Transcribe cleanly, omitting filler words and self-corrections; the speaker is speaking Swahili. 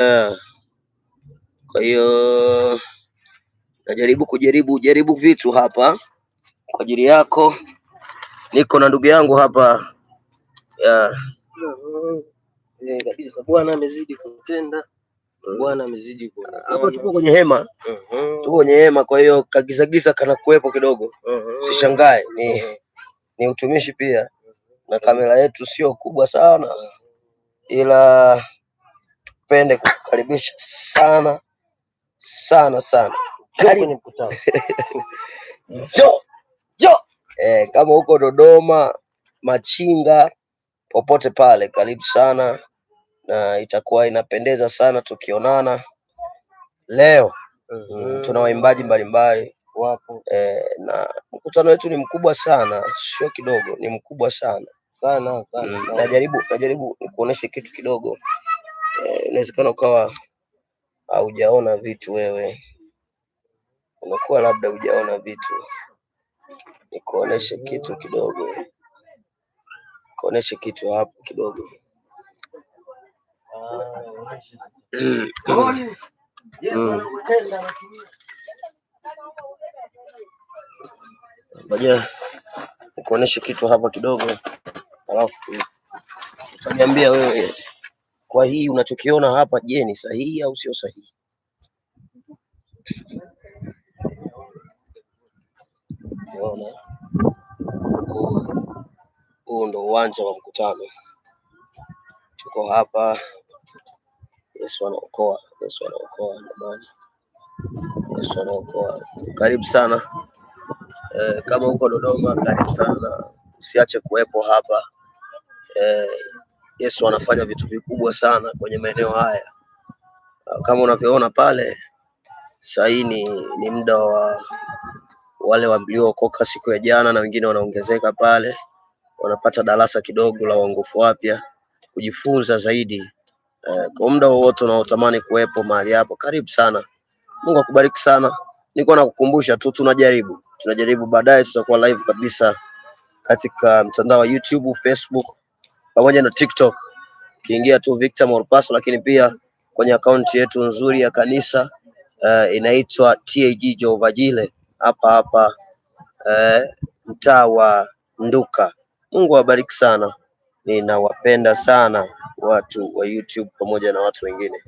Yeah. Kwa hiyo najaribu kujaribu jaribu vitu hapa kwa ajili yako. Niko na ndugu yangu hapa, yeah. Kabisa, Bwana amezidi kutenda, Bwana amezidi kuonekana. Hapa tuko kwenye hema, tuko kwenye hema, kwa hiyo kagizagiza kana kuwepo kidogo, sishangae ni utumishi pia, na kamera yetu sio kubwa sana, ila tupende kukukaribisha sana sana sana. Karibu mkutano. Jo jo, kama uko Dodoma, Machinga, popote pale, karibu sana, na itakuwa inapendeza sana tukionana leo. Tuna waimbaji mbalimbali wapo, na mkutano wetu ni mkubwa sana, sio kidogo, ni mkubwa sana sana sana sana. Najaribu nikuoneshe kitu kidogo. Inawezekana ukawa haujaona vitu wewe, umekuwa labda hujaona vitu, nikuoneshe kitu kidogo, nikuoneshe kitu hapo kidogo. Ngoja nikuoneshe kitu hapa kidogo, alafu utaniambia wewe kwa hii unachokiona hapa, je, ni sahihi au sio sahihi? Unaona, huu ndo uwanja wa mkutano, tuko hapa. Yesu anaokoa, Yesu anaokoa jamani, Yesu anaokoa. Karibu sana, kama uko Dodoma, karibu sana, usiache kuwepo hapa. Yesu anafanya vitu vikubwa sana kwenye maeneo haya, kama unavyoona pale. Sasa hii ni muda wa wale waliookoka siku ya jana na wengine wanaongezeka pale, wanapata darasa kidogo la waongofu wapya kujifunza zaidi. Kwa muda wowote unaotamani kuwepo mahali hapo, karibu sana. Mungu akubariki sana. Nilikuwa nakukumbusha tu, tunajaribu, baadaye tutakuwa live kabisa katika mtandao wa YouTube, Facebook pamoja na TikTok. Ukiingia tu Victor Mwarupaso, lakini pia kwenye akaunti yetu nzuri ya kanisa inaitwa TAG Jehova Jile hapa hapa mtaa wa Nduka. Mungu awabariki sana, ninawapenda sana watu wa YouTube pamoja na watu wengine.